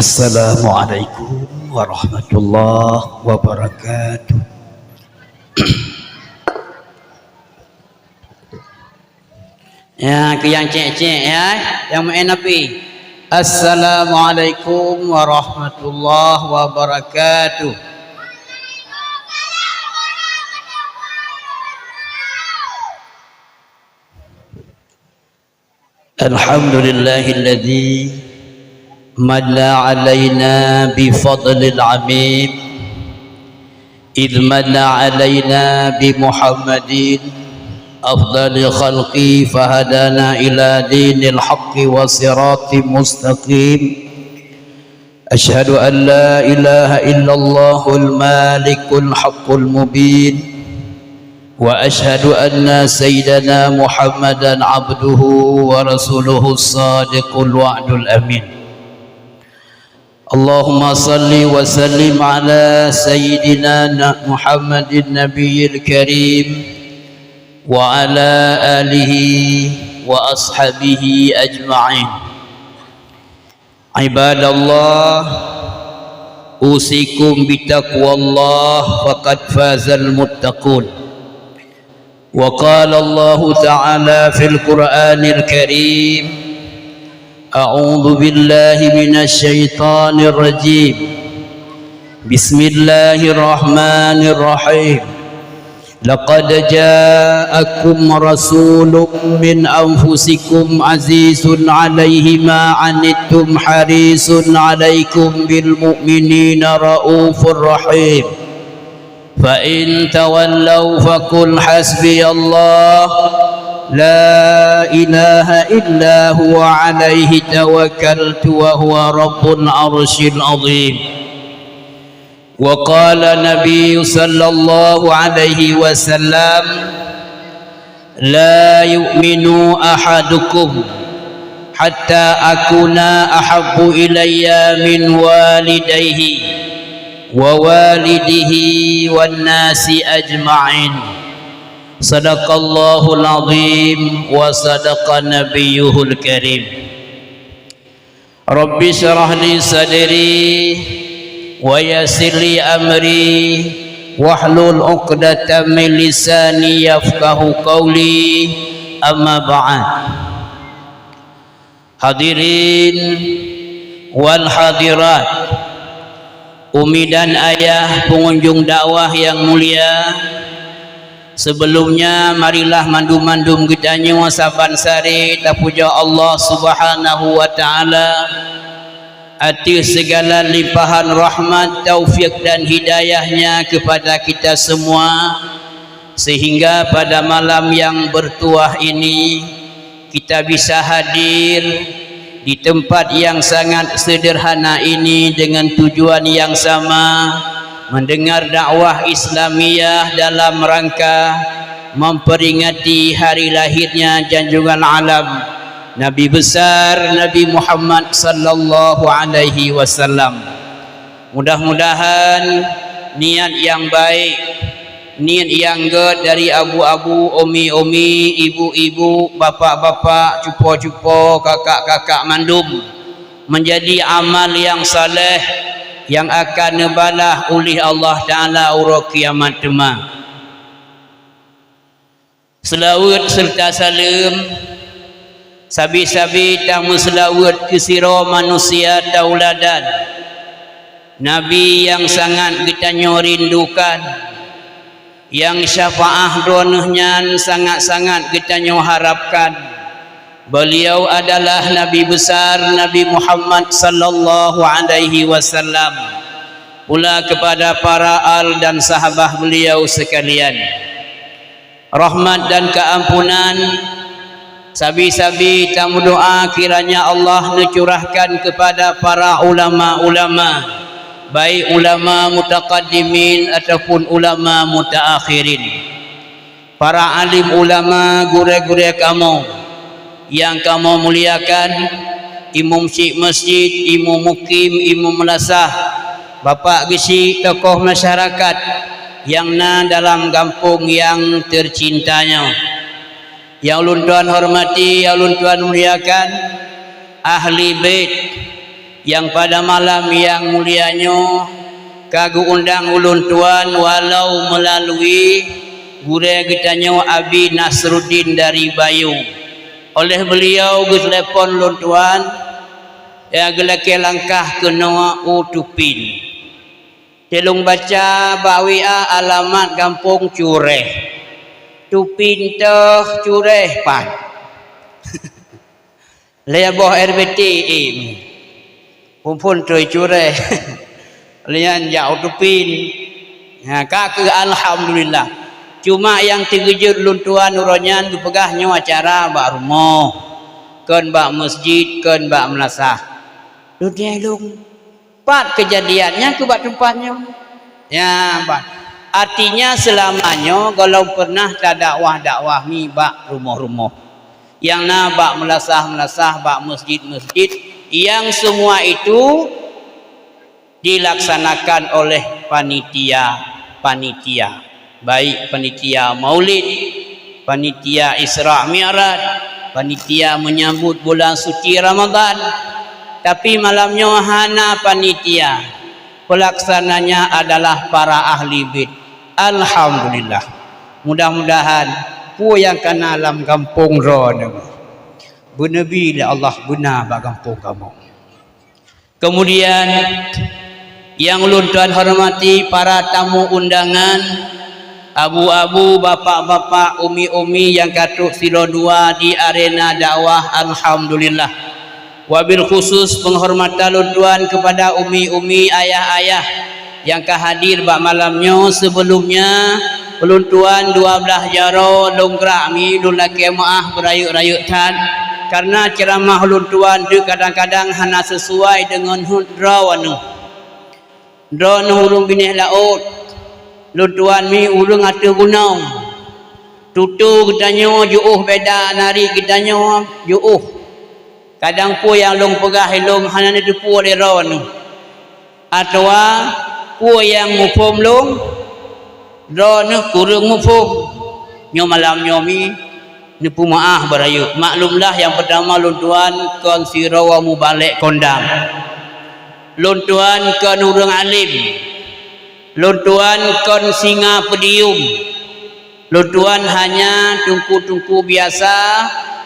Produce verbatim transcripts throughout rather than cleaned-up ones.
Assalamualaikum warahmatullahi wabarakatuh. Ya, keu nyang cék-cék, ya, nyang meu'en api. Assalamualaikum warahmatullahi wabarakatuh. Alhamdulillahilladzi manna 'alaina bi fadlil 'amim, idz manna 'alaina bi Muhammadin afdali khalqi fahadana ila dinil haqqi wa siratim mustaqim. Asyhadu an la ilaha illallahul malikul haqqul mubin, wa asyhadu anna sayyidana Muhammadan abduhu wa rasuluhus sadiqul wa'dul amin. Allahumma salli wa sallim ala sayyidina na-, Muhammadin nabiyil karim wa ala alihi wa ashabihi ajma'in. Ibadallah, usikum bitaqwallah, faqad fazal muttaqun. Wa qala Allahu ta'ala fil Qur'anil Karim, a'udzu billahi minasy syaithanir rajim. Bismillahirrahmanirrahim. Laqad ja'akum rasulun min anfusikum azizun 'alaihi ma 'anittum harisun 'alaikum bil mu'minina raufur rahim. Fa in tawallaw faqul hasbiyallah la ilaha illa huwa 'alaihi tawakkaltu wa huwa rabbul 'arsyil 'azim. Wa qala Nabi sallallahu alaihi wasallam, "La yu'minu ahadukum hatta akuna ahabbu ilayya min walidayhi wa walidihi wan nasi ajma'in." Sadaqallahul azim wa sadaqa nabiyyuhul karim. Rabbi syrah li sadri wa yassir li amri wahlul 'uqdatam min lisani yafqahu qawli, amma ba'd. Hadirin wal hadirat, umi dan ayah pengunjung dakwah yang mulia, Sibeulom nyan, marilah mandum-mandum geutanyoe saban sari tapujoe Allah Subhanahu wa Ta'ala ateueh sigala limpahan rahmat, taufik dan hidayah-Nya keupada kita semua, sehingga pada malam yang bertuah ini, kita bisa hadir di tempat yang sangat sederhana ini dengan tujuan yang sama, mendengar dakwah Islamiyah dalam rangka memperingati hari lahirnya junjungan alam Nabi besar Nabi Muhammad sallallahu alaihi wasallam. Mudah-mudahan niat nyang baik, niat nyang gét dari abu-abu, umi-umi, ibu-ibu, bapak-bapak, cupo-cupo, kakak-kakak mandum, menjadi amal nyang saleh nyang akan neubalah ulih Allah Ta'ala uroe kiamat teuma. Seulaweuet seureuta saleuem, sabe-sabe tameuseulaweuet keu sidroe manusia tauladan, Nabi nyang sangat geutanyoe rindukan, nyang syafaat droeneuh nyan sangat-sangat geutanyoe harapkan. Beliau adalah Nabi besar Nabi Muhammad sallallahu alaihi wasallam, pula kepada para al dan sahabat beliau sekalian. Rahmat dan keampunan, sabe-sabe tameudoa kiranya Allah neucurahkan kepada para ulama-ulama, baik ulama mutaqaddimin ataupun ulama mutaakhirin. Para alim ulama, gurée-gurée kamoe nyang kamoe muliakan, imum syik masjid, imum mukim, imum meulasah, bapak geusyik, tokoh masyarakat nyang na dalam gampông nyang teucinta nyoe. Nyang ulôn tuan hormati, nyang ulôn tuan muliakan, ahli bait, Yang pada malam yang mulia nyoe ka geuundang ulôn tuan walau melalui gurée geutanyoe Abi Nasruddin dari Bayu. Oleh beliau geutelepon lôn tuan, ya geulakée langkah keunoe u Tupin. Teulông baca bak W A alamat gampông Curéh. Tupin teuh Curéh pat. Lhée boh R B T E mi. Phon-phon trôi Curéh. Lian jak u Tupin. Ha, ka keuh alhamdulillah. Cuma nyang teugeujot lôn tuan uroe nyan geupeugah nyoe acara bak rumoh. Kon bak masjid, kon bak meulasah. Lôn tanyong lôn, pat keujadian nyan keuh bak teumpat nyoe? Ya, pat. Artinya seulama nyoe gohlom pernah tadakwah-dakwah mi bak rumoh-rumoh. Nyang na bak meulasah-meulasah, bak masjid-masjid, yang semua itu dilaksanakan oleh panitia-panitia, baik panitia Maulid, panitia Isra Mi'raj, panitia menyambut bulan suci Ramadan. Tapi malam nyoe hana panitia, pelaksananya adalah para ahli bait. Alhamdulillah. Mudah-mudahan peue nyang kana lam gampông droeneuh beuneubi lé Allah beuna bak gampông kamoe. Kemudian, yang ulôn tuan hormati para tamu undangan, abu-abu, bapak-bapak, umi-umi nyang ka trok sidroe dua di arena dakwah, alhamdulillah. Wabil khusus penghormatan lôn tuan kepada umi-umi, ayah-ayah, nyang ka hadir bak malam nyoe. Seubeulom nyan, ulôn tuan dua blaih jaroe lôn grak mi lôn lakée meuáh beurayeuk-rayeuk that, kareuna ceuramah ulôn tuan deuh kadang-kadang hana sisuai deungon hot droeneuh. Droeneuh ureuëng binéh laôt, lôn tuan mi ureuëng ateueh gunong. Tutoe geutanyoe jiôh beda, nariet geutanyoe jiôh. Kadang peue nyang lôn peugah ilôn hana neuteupeue lé droeneuh, atawa peue nyang muphom lôn, droeneuh kureueng muphom. Nyoe malam nyoe mi neupeumeuáh beurayeuk. Maklumlah, nyang peutama lôn tuan kon sidroe mubalek kondang. Lôn tuan kon ureuëng além. Lôn tuan kon singa podium. Lôn tuan hanya teungku-teungku biasa,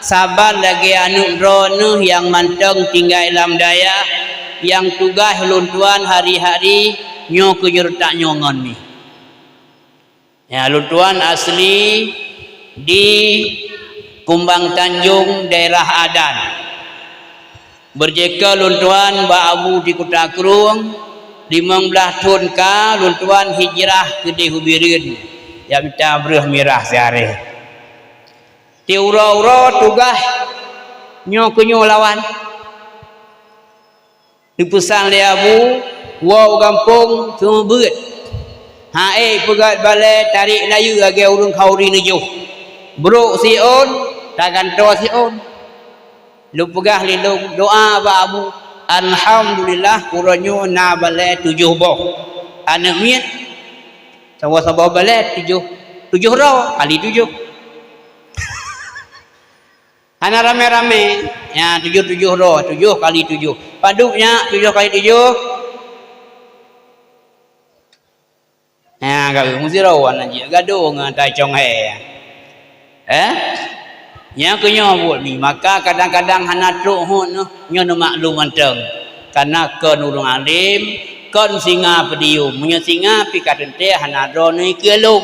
saban lagée aneuëk droeneuh nyang mantong tinggai lam dayah, nyang tugaih lôn tuan hari-hari nyoe keuh jeuet that nyoe ngon mi. Ya, lôn tuan asli di Kumbang Tanjong, daerah Adan. Beureujeue lôn tuan bak abu di Kuta Krueng, limong blaih thon ka lôn tuan hijrah keudeh u Bireuen, jak mita breueh mirah siarée. Di uroe-uroe tugaih nyoe keuh nyoe lawan. Neupeusan lé abu, woe u gampông seumeubeuet. Ha'ék peugét balée, tarek layeue lagée ureuëng khauri neujoh. Brok siôn, tagantoe siôn. Lôn peugah lé lôn doa bak abu, alhamdulillah, uroe nyoe na balée tujoh boh. Aneuëk miet, saboh-saboh balée tujoh, tujoh droe kali tujoh. Hana ramé-ramé, ya, tujoh-tujoh droe, tujoh kali tujoh. Padub nyak tujoh kali tujoh? Ya, garu meusidroe na jih, gadôh ngon tai cong hai. Eh? Nyang keu nyoe buet mi, maka kadang-kadang hana trok hot nyoe, nyoe neumaklum mantong. Kareuna kon ureuëng além, kon singa podium. Meunyoe singa pih ka teuntée hana droeneuh ikeue lôn.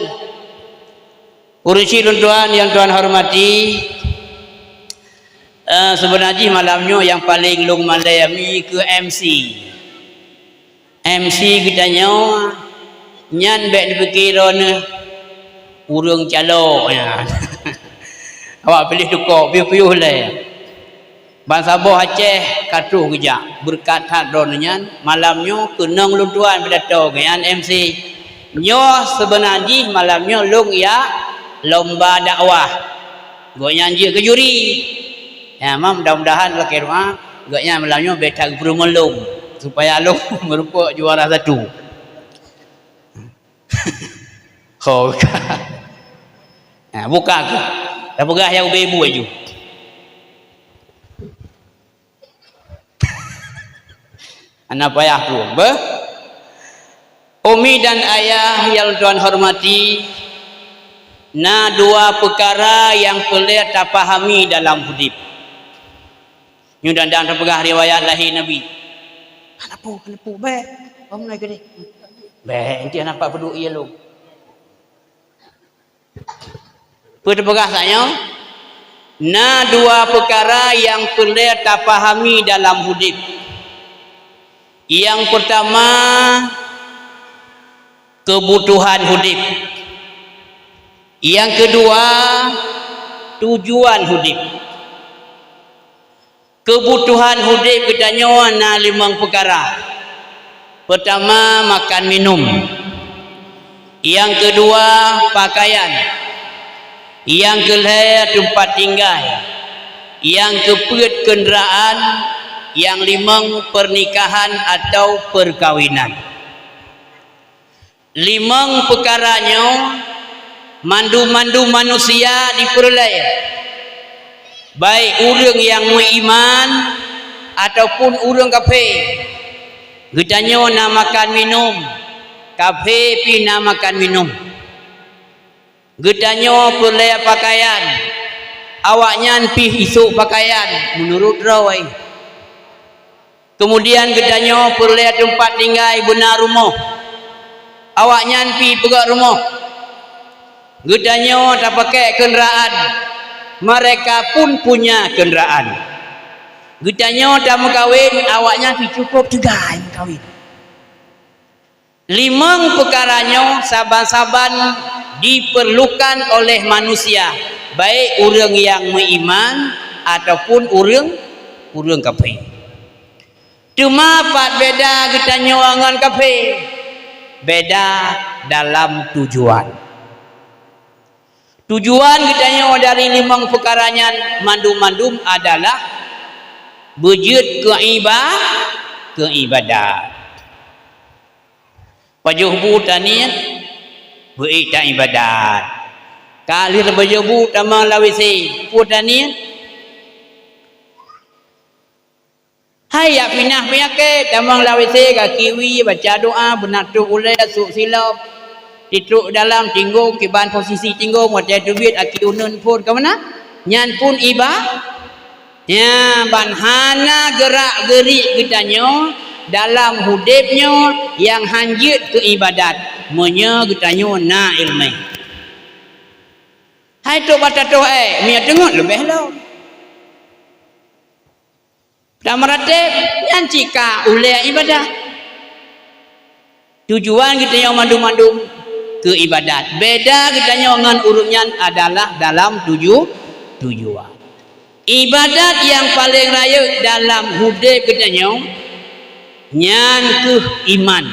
Ureuëng chik lôn tuan nyang tuan hormati, eh, seubeuna jih malam nyoe nyang paleng lôn malée mi keu M C. M C geutanyoe nyan bék neupike droeneuh ureuëng calo nyan. Awak piléh tukok piôh-piôh lé. Bansaboh Aceh ka troh geujak, beureukat that droeneuh nyan. Malam nyoe keunong lôn tuan pidato geuhnyan M C. Nyoe seubeuna jih malam nyoe lôn jak lomba dakwah. Gobnyan jeuet keu juri. Ya, ma mudah-mudahan lakée doa gobnyan malam nyoe bék that geupeureumeun lôn, supaya lôn meurumpok juara satu. Ho ka. Ha, buka keuh. Tapeugah nyang ubé ibu laju. Hana payah pun, beh? Umi dan ayah nyang lôn hormati, na dua peukara nyang peureulée tapahami dalam udeb. Nyoe dan-dan teupeugah riwayat lahé Nabi. Hana peue, hana peue, bék. Bak mulai keudeh. Bék, enti hana pat peuduek ié lôn. Peue teupeugah tanyoe? Na dua peukara nyang peureulée tapahami dalam udeb. Nyang peurtama, keubutuhan udeb. Nyang keudua, tujuan udeb. Keubutuhan udeb geutanyoe na limong peukara. Peurtama, makan minum. Nyang keudua, pakaian. Nyang keulhée, teumpat tinggai. Nyang keupeuet, keundaraan. Nyang limong, peurnikahan atau peurkawinan. Limong peukara nyoe mandum-mandum manusia jipeureulée, baik ureuëng nyang meuiman ataupun ureuëng kafé. Geutanyoe na makan minum, kafé pih na makan minum. Geutanyoe peureulée pakaian, awaknyan pih isôk pakaian meunurot droe. Keumudian geutanyoe peureulée teumpat tinggai, beuna rumoh. Awaknyan pih peugét rumoh. Geutanyoe tapakék keundaraan, mereka pun punya keundaraan. Geutanyoe tameukawen, awaknyan pih cukôp teuga meukawen. Limong peukara nyoe saban-saban diperlukan oleh manusia, baik ureuëng nyang meuiman ataupun ureuëng, ureuëng kafé. Teuma pat beda geutanyoe ngon kafé? Beda dalam tujuan. Tujuan geutanyoe dari limong peukara nyan mandum-mandum adalah beujeuet keu iba-, keu ibadat. Pajoh bu taniet, beuék taibadat. Ka lheueh pajoh bu tamong lam WC, peue taniet? Hai yak pinah peunyakét, tamong lam WC, gaki wie, baca doa, beunat trok ulée, sôk silop, titrok dalam tinggong, kiban posisi tinggong, watée teubiet aki uneuen phon ka meunan. Nyan pun iba-, Nyan ban hana geurak-geurik geutanyoe dalam udeb nyoe nyang hanjeuet keu ibadat, meunyoe geutanyoe na iéleumé. Hai trok bak tatoh ék, meunyoe teungeut leubeh lom. Tameuratéb nyan cit ka ulée ibadat. Tujuan geutanyoe mandum-mandum keu ibadat. Beda geutanyoe ngon ureuëng nyan adalah dalam tuju-, tujuan. Ibadat nyang paleng rayeuk dalam udeb geutanyoe nyan kheueh iman.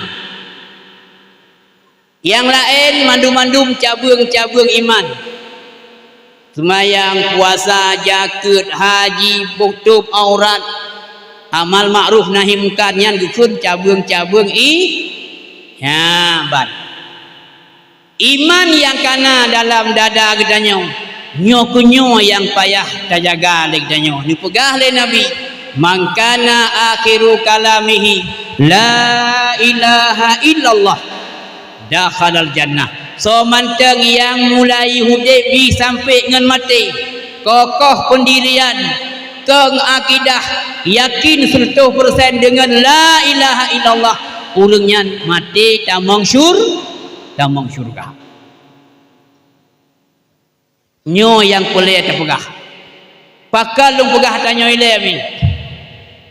Nyang laén mandum-mandum cabeueng-cabeueng iman. Seumayang, puasa, jakeuet, haji, tutob aurat, amal ma'ruf nahi mungkar, nyan geukheun cabeueng-cabeueng i-, nyan ban. Iman nyang kana dalam dada geutanyoe, nyoe keuh nyoe nyang payah tajaga lé geutanyoe. Neupeugah lé Nabi, "Man kana akhiru kalamihi la ilaha illallah." Dakhalal jannah. Soe mantong nyang mulai udeb jih sampoe ngon maté, kokoh peundirian, kong akidah, yakin seureutôh peureusén deungon la ilaha illallah, ureuëng nyan maté tamong syur-, tamong syurga. Nyoe nyang peureulée tapeugah. Pakon lôn peugah tanyoe ilée mi?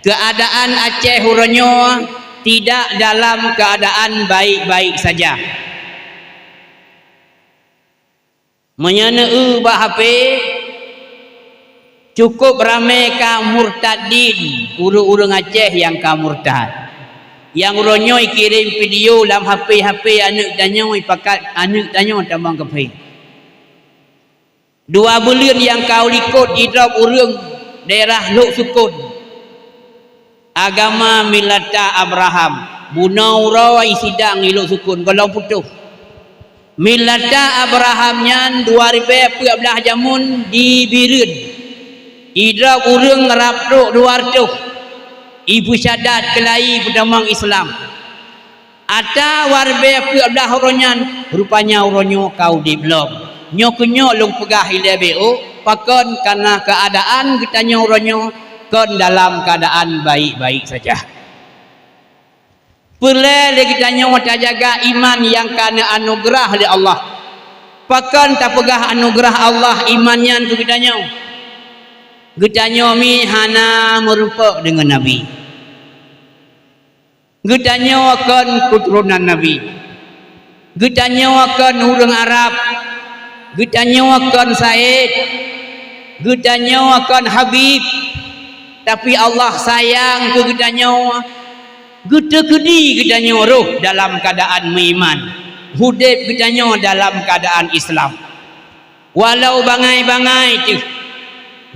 Keuadaan Aceh uroe nyoe tidak dalam keuadaan baik-baik saja. Meunyoe neueu bak H P, cukup ramé ka murtadin, ureuëng-ureuëng Aceh nyang ka murtad. Nyang uroe nyoe ikirém video lam H P-H P aneuëk tanyoe, ipakat aneuëk tanyoe tamong kafé. Dua buleuen nyang ka u likot idrob ureuëng daerah Lhoksukon. Agama millata Abraham. Bunoe uroe isidang i Lhoksukon, gohlom putôh. Millata Abraham nyan dua ribée peuet blaih jameun di Bireuen. Idrob ureuëng rab trok dua reutôh. Ipeusyadat keulayi peutamong Islam. Ata warbe peuet blah uroe nyan, rupanya uroe nyoe ka udeb lom. Nyoe keunyoe lôn peugah ilée bék ôk, pakon kana keuadaan geutanyoe uroe nyoe kon dalam keuadaan baik-baik saja. Peureulée lé geutanyoe tajaga iman nyang ka neuanugeurah lé Allah. Pakon tapeugah anugeurah Allah iman nyan keu geutanyoe? Geutanyoe mi hana meurumpok deungon Nabi. Geutanyoe kon keuturonan Nabi. Geutanyoe kon ureuëng Arab. Geutanyoe kon Said. Geutanyoe kon Habib. Tapi Allah sayang keu geutanyoe. Geuteukeudi geutanyoe roh dalam keuadaan meuiman. Udeb geutanyoe dalam keuadaan Islam. Walau bangai-bangai teuh,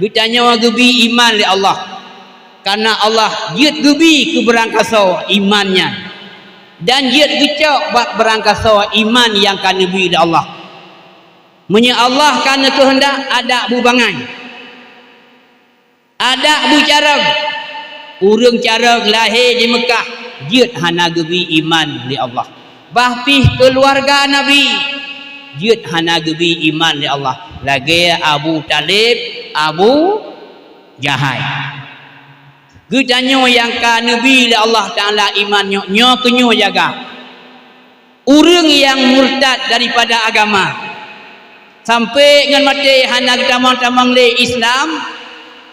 geutanyoe geubi iman lé Allah, kareuna Allah jeuet geubi keu beurangkasoe iman nyan, dan jeuet geucok bak beurangkasoe iman nyang ka neubi lé Allah. Meunyoe Allah ka neukeuheundak, adak beubangai. Adak beucarông. Ureuëng carông lahé di Meukah jeuet hana geubi iman lé Allah. Bah pih keuluwarga Nabi jeuet hana geubi iman lé Allah, lagée Abu Thalib, Abu Jahai. Geutanyoe nyang ka neubi lé Allah Taala iman nyoe, nyoe keunyoe jaga. Ureuëng nyang murtad daripada agama, sampai ngon maté hana geutamong-tamong lé Islam,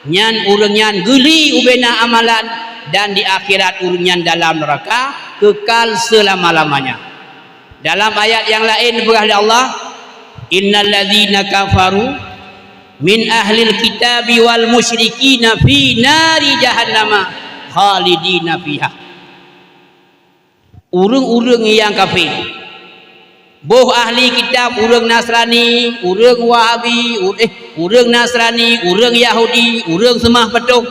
nyan ureuëng nyan geuli ubena amalan, dan di akhirat ureuëng nyan dalam neuraka kekal selama-lamanya. Dalam ayat nyang laén neupeugah lé Allah, "Innal ladzina kafaru min ahlil kitabi wal musyrikina fi nari jahannama khalidina fiha." Ureuëng-ureuëng nyang kafé, boh ahli kitab, ureuëng Nasrani, ureuëng Wahabi, ur-, eh, ureuëng Nasrani, ureuëng Yahudi, ureuëng seumah patung,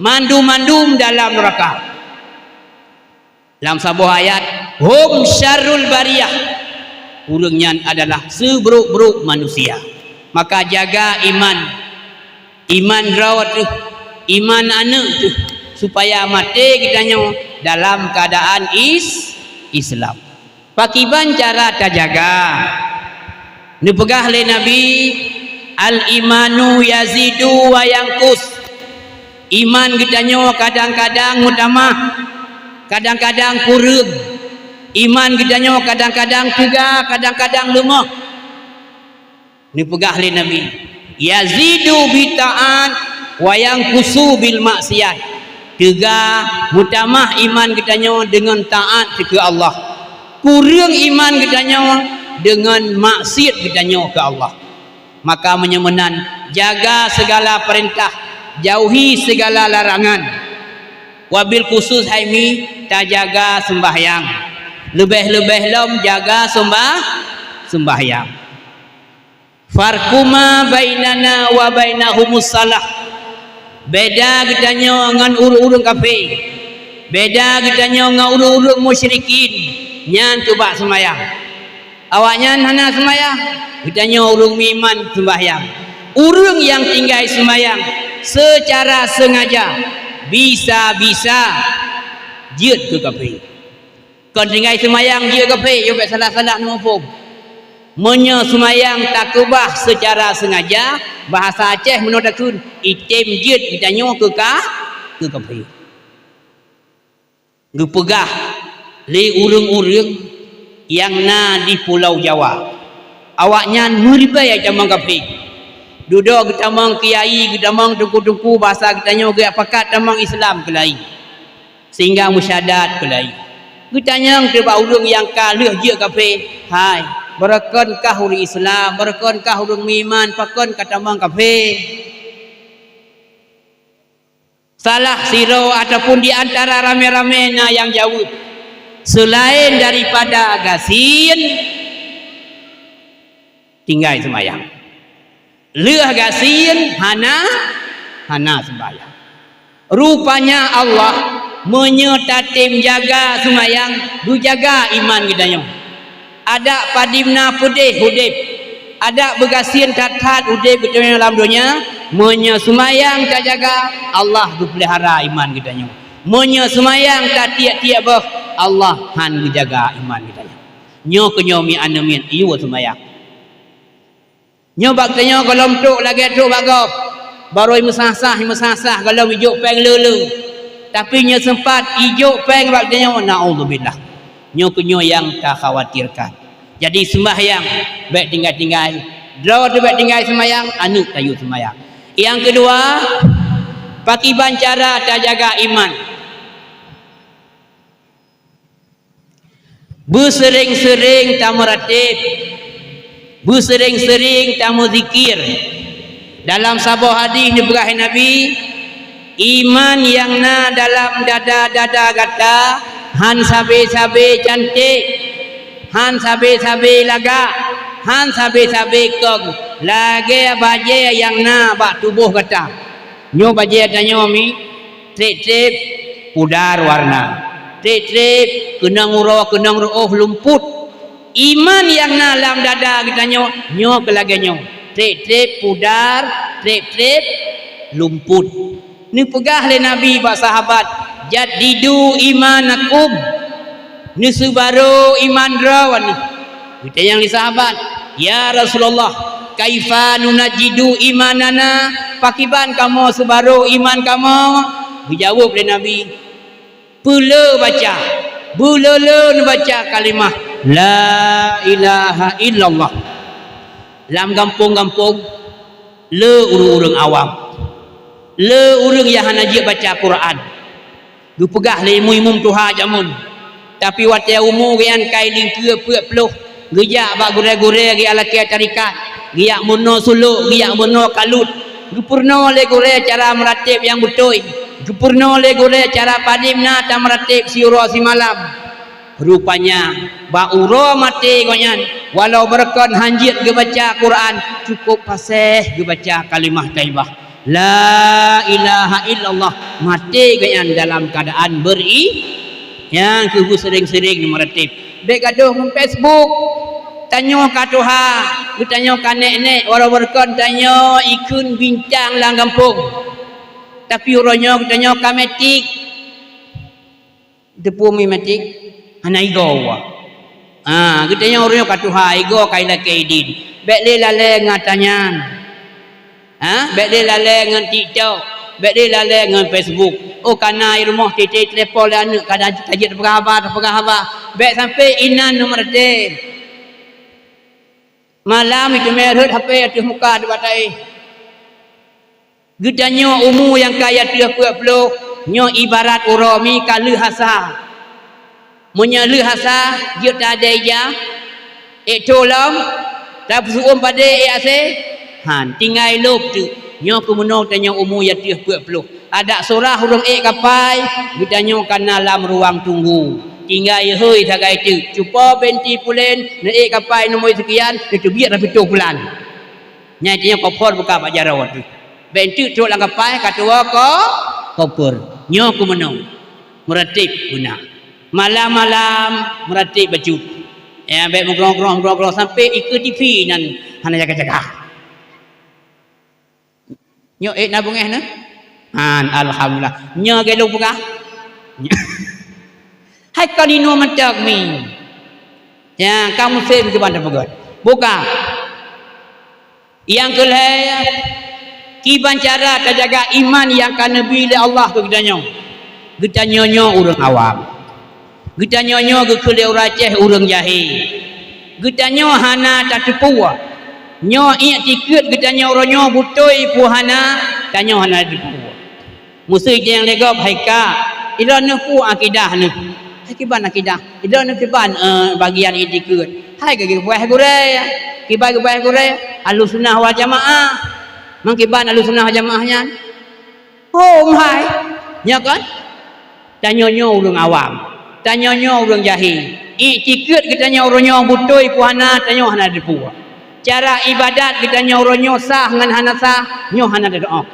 mandum-mandum dalam neuraka. Lam saboh ayat, "Hum syarrul bariyah." Ureuëng nyan adalah seubrok-brok manusia. Maka jaga iman. Iman droe teuh, iman aneuëk teuh, supaya maté geutanyoe dalam keuadaan is-, Islam. Pakiban cara tajaga? Neupeugah lé Nabi, "Al-imanu yazidu wa yanqus." Iman geutanyoe kadang-kadang meutamah, kadang-kadang kureueng. Iman geutanyoe kadang-kadang teuga, kadang-kadang leumoh. Neupeugah lé Nabi, "Yazidu bi taat wa yanqusu bil maksiat." Teuga meutamah iman geutanyoe deungon taat keu Allah. Kureueng iman geutanyoe deungon maksiat geutanyoe keu Allah. Maka meunyoe meunan, jaga segala peurintah, jauhi segala larangan. Wabil khusus hai mi, tajaga seumbahyang. Leubeh-leubeh lom jaga seumbah-, seumbahyang. "Farqu ma bainana wa bainahumus shalah." Beda geutanyoe ngon ureuëng-ureuëng kafé. Beda geutanyoe ngon ureuëng-ureuëng musyrikin, nyan teuh bak seumayang. Awaknyan hana seumayang, geutanyoe ureuëng meuiman seumbahyang. Ureuëng nyang tinggai seumayang seucara seungaja, bisa-bisa jeuet keu kafé. Kon tinggai seumayang jeuet kafé, yo bék salah-salah neumuphom. Meunyoe seumayang takeubah seucara seungaja, bahasa Aceh meunoe takheun, item jeuet geutanyoe keu ka-, keu kafé. Geupeugah lé ureuëng-ureuëng nyang na di Pulau Jawa, awaknyan meuribée tamong kafé. Dudoe geutamong kiai, geutamong teungku-teungku, bahasa geutanyoe geupakat tamong Islam keulayi. Sehingga meusyadat keulayi. Geutanyong teuh bak ureuëng nyang ka lheueh jeuet kafé, "Hai, barokon kah ureuëng Islam, barokon kah ureuëng meuiman, pakon ka tamong kafé?" Salah sidroe ataupun di antara ramé-ramé na nyang jaweueb, "Seulaén daripada gasien, tinggai seumayang. Lheueh gasien hana, hana seumbahyang." Rupanya Allah, meunyoe tatem jaga seumayang, geujaga iman geutanyoe. Adak padum na peudeh udeb, adak beugasien that-that udeb geutanyoe lam donya, meunyoe seumayang tajaga, Allah geupeulihara iman geutanyoe. Meunyoe seumayang ka tiek-tiek boh, Allah han geujaga iman geutanyoe. Nyoe keuh nyoe mi aneuk miet, yue seumayang. Nyoe bak tanyoe gohlom trok lagèe trok bak gob. Barô meusah-sah, meusah-sah gohlom ijok péng le-le. Tapi nyoe seumpat ijok péng bak tanyoe, naudzubillah. Nyoe keuh nyoe nyang takhawatirkan. Jadi seumbahyang bèk tinggai-tinggai. Droe teuh bèk tinggai seumayang, aneuk tayue seumayang. Nyang keudua, pakiban cara tajaga iman. Beuseuring-seuring tameuratéb, beuseuring-seuring tameuzikir. Dalam saboh hadih neupeugah Nabi, "Iman nyang na dalam dada-dada gata han sabe-sabe canték, han sabe-sabe lagak, han sabe-sabe kong lagèe bajèe nyang na bak tuboh gata." Nyoe bajèe tanyoe mi, trép-trép pudar warna, trép-trép keunong uroe, keunong reuôh lumpot. Iman nyang na lam dada geutanyoe, nyoe keuh lagèe nyoe, trép-trép pudar, trép-trép lumpot. Neupeugah lé Nabi bak sahabat, "Jaddidu imanakum." Neuseubarô iman droe nyoe. Geutanyong lé sahabat, "Ya Rasulullah, kaifa nunajjidu imanana? Pakiban kamoe seubarô iman kamoe?" Geujaweueb lé Nabi, "Peuleu baca, beuleu-leu neubaca kalimah la ilaha illallah." Lam gampông-gampông, le ureuëng-ureuëng awam, le ureuëng nyang hana jeuet baca Quran. Geupeugah lé imeum-imeum tuha jameun. Tapi watée umu geuhnyan ka ileungkeu peuet ploh, geujak bak gurée-gurée geualakée tarekat, geujak meurunoe sulok, geujak meurunoe kalut. Geupeurunoe lé gurée cara meuratéb nyang beutôi, geupeurunoe lé gurée cara padum na tameuratéb siuroe simalam. Rupanya, bak uroe maté gobnyan, walau beureukan hanjeuet geubaca Quran, cukôp paséh geubaca kalimah thaibah. La ilaha illallah, maté gobnyan dalam keuadaan beuri-, nyang keuh beuseuring-seuring meuratéb. Bék gadôh ngon Facebook. Tanyoe ka tuha, geutanyoe ka nék-nék, walau beureukan tanyoe ikheun bintang lam gampông. Tapi uroe nyoe geutanyoe ka matik. Teupeu mi matik, hana igoe. Ha, geutanyoe ureuëng ka tuha, igoe ka ilakée idin. Bék lé lalée ngon ata nyan. Ha, bék lé lalée ngon TikTok, bék lé lalée ngon Facebook. Oh, kana i rumoh titi telepon lé aneuëk, kada tajeuet peugah haba, peugah haba. Bék sampai inan neumeuratéb. Malam itu mé rhot H P ateueh muka dibatai. Geutanyoe umu nyang ka ateueh peuet ploh, nyoe ibarat uroe mi ka lheueh asa. Meunyoe lheueh asa, jeuet ta-, ada ija, ék tho lom, tapeusu'uem padé ék asée, han, tinggai lôb teuk. Nyoe keuh meunoe tanyoe umu ateueh peuet ploh. Adak surah ureuëng ék kapai, geutanyoe kana lam ruang tunggu. Tinggai hôi sagai teuk, cupo binti pulen, neuék kapai nomor sekian, neuteubiet rapitoh bulan. Nyan tanyoe koper buka bak jaroe teuk. Bék teuk trok lam kapai ka tuwoe ko-, koper. Nyoe keuh meunoe. Meuratéb beuna. Malam-malam meuratéb bacut. Ya, bék meugrong-grong, meugrong-grong sampai ikeue T V nan hana jaga-jaga. Nyoe ék na beungéh na? Han, alhamdulillah. Nyoe gelo peugah. Hai kon inoe mantong mi. Ya, ka musém kiban tapeugét. Buka. Nyang keulhée, kiban cara tajaga iman nyang ka neubi lé Allah keu geutanyoe. Geutanyoe nyoe ureuëng awam. Geutanyoe nyoe geukheun lé ureuëng Aceh ureuëng jahé. Geutanyoe hana tateupeue. Nyoe iktikeuet geutanyoe uroe nyoe beutôi peue hana, tanyoe hana tateupeue. Meuseuti nyang lé gob hai ka, ilôn neupeue akidah neuh. Hai kiban akidah, ilôn neuh kiban, eh, bagian iktikeuet. Hai ka geubaih gurée, kiban geubaih gurée, Ahlussunnah wal Jamaah. Mang kiban Ahlussunnah wal Jamaah nyan? Oh, meuhai. Nyo kon? Tanyoe nyoe ureuëng awam. Tanyoe nyoe ureuëng jahé. Iktikeuet geutanyoe uroe nyoe beutôi peue hana, tanyoe hana tateupeue. Cara ibadat geutanyoe uroe nyoe sah ngon hana sah, nyoe hana tateupeue.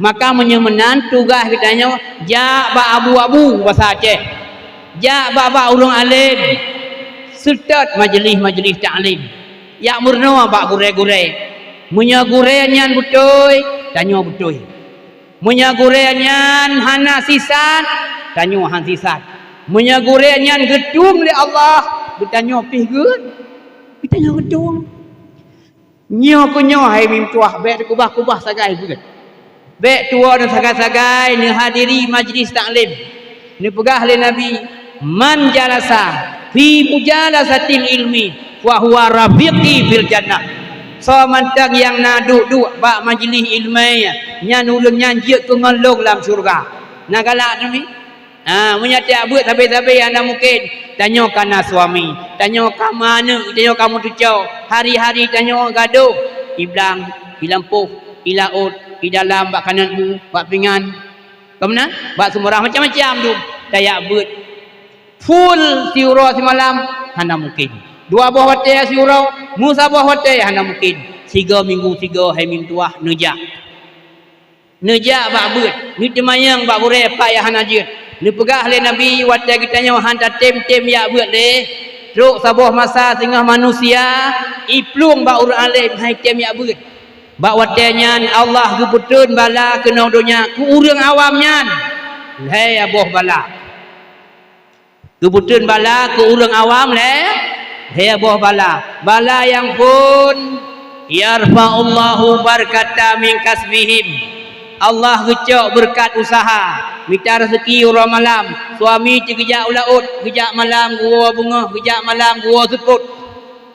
Maka meunyoe meunan tugaih geutanyoe jak bak abu-abu basa Aceh. Jak bak-bak ureuëng além. Seutôt majeulih-majeulih taklim. Jak meurunoe bak gurée-gurée. Meunyoe gurée nyan beutôi, tanyoe beutôi. Meunyoe gurée nyan hana sisat, tanyoe han sisat. Meunyoe gurée nyan geutueng lé Allah, geutanyoe pih geu-, geutanyoe geutueng. Nyoe keuh nyoe hai meutuah, bék teukubah-kubah sagai beuet. Bék tuwoe neusagai-sagai neuhadiri majlis taklim. Neupeugah lé Nabi, "Man jalasa fi mujalasatil ilmi, fa huwa rafiqi fil jannah." Soe mantong nyang na duek-duek bak majlis ileumé, nyan ureuëng nyan jeuet keu ngon lôn lam syeuruga. Na galak Nabi? Ha, meunyoe tieb beuet sabe-sabe hana mungken. Tanyoe ka na suami, tanyoe ka meuaneuk, tanyoe ka meutucoe. Hari-hari tanyoe gadôh, i blang, i lampôh, i laôt, i dalam, bak kanot bu, bak pingan. Ka meunan? Bak seumurah macam-macam tu. Tieb beuet full siuroe simalam, hana mungken. Dua boh watée siuroe, meusaboh watée, hana mungken. Sigoe minggu sigoe hai meutuah neujak. Neujak bak beuet, neuteumanyong bak gurée pat nyang hana jeuet. Neupeugah lé Nabi, watée geutanyoe han tatém-tém jak beuet lé, trok saboh masa singoh manusia iplueng bak ureuëng além han item jak beuet. Bak watée nyan Allah geupeutrön bala keunoe donya keu ureuëng awam nyan lhée boh bala. Geupeutrön bala keu ureuëng awam lhée, lhée boh bala. Bala nyang phon, "Yarfa'ullahu barakata min kasbihim." Allah geucok beureukat useuha, mita raseuki uroe malam. Suami teuh geujak u laôt, geujak malam geuwoe beungoh, geujak malam geuwoe seupôt.